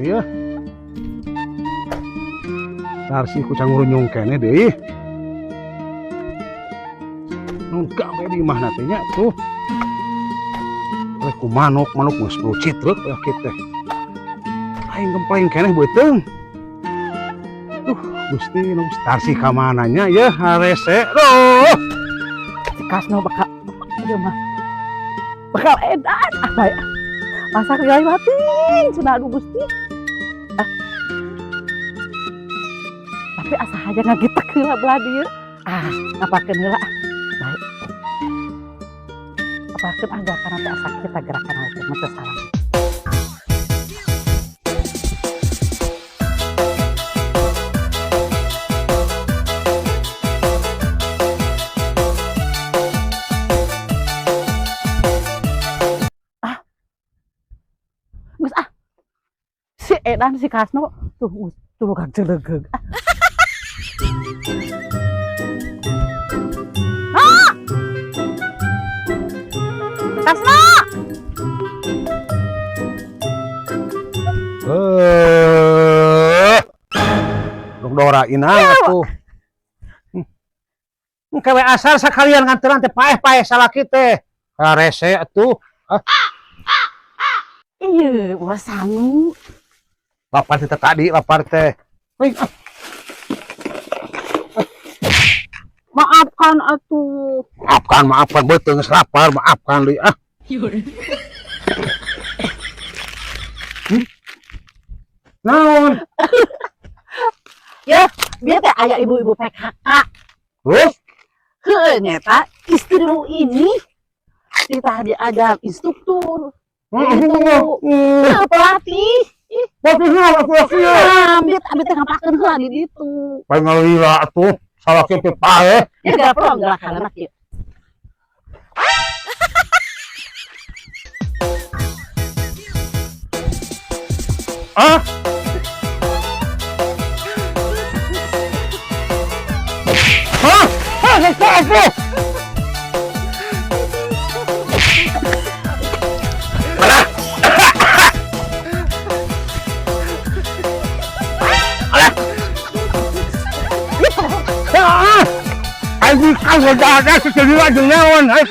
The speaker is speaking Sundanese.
Ya. Tarsi ku cangurunyung keneh deui. Nungka we di imahna teh nya tuh. Ku manuk, manuk geus brucit rek ya kieu teh. Aing gempleng keneh beuteung. Duh, Gusti nu Tarsi ka mana nya yeuh harese. Duh. Si Kasno bakal ieu mah bakal edan ah bae. Masak dilewatin cenah, aduh Gusti. Ah. Tapi asa hayang ngagitek heula belah dieu. Ah, ngapakeun heula ah. Bae. Apakeun ah gerakan teh asa kita gerakan teh mah teu salah. Ah. Geus ah. Si edan si Kasno tuh tulugan celegeug. Ah. Ah! Kasno! Eh. Dong Dora inang atuh. Kewe asal sakalian nganteran teh paeh-paeh salaki teh. Harese atuh. Ah. Iya, ulah sangu. Lapar teh tadi, lapar teh. Wih, ah. Maafkan atuh. Maafkan, maafkan beuteung geus lapar, maafkan deui ah. Naon? Ya, biar teh aya ibu-ibu PKK. Terus? Heueuh nyeta istri lu ini kita diajar instruktur. Itu. Heuh, pelatih. Pelatih, pelatih. Ambit, ambit teh ngapakeun heula di ditu. Paling ngalila atuh, salaki teh paeh. Ya gerak peluang gerakan anak ieu. Ah? Hah? Hah, hah, hah. Aing kan udah ada sesuatu naon, ah.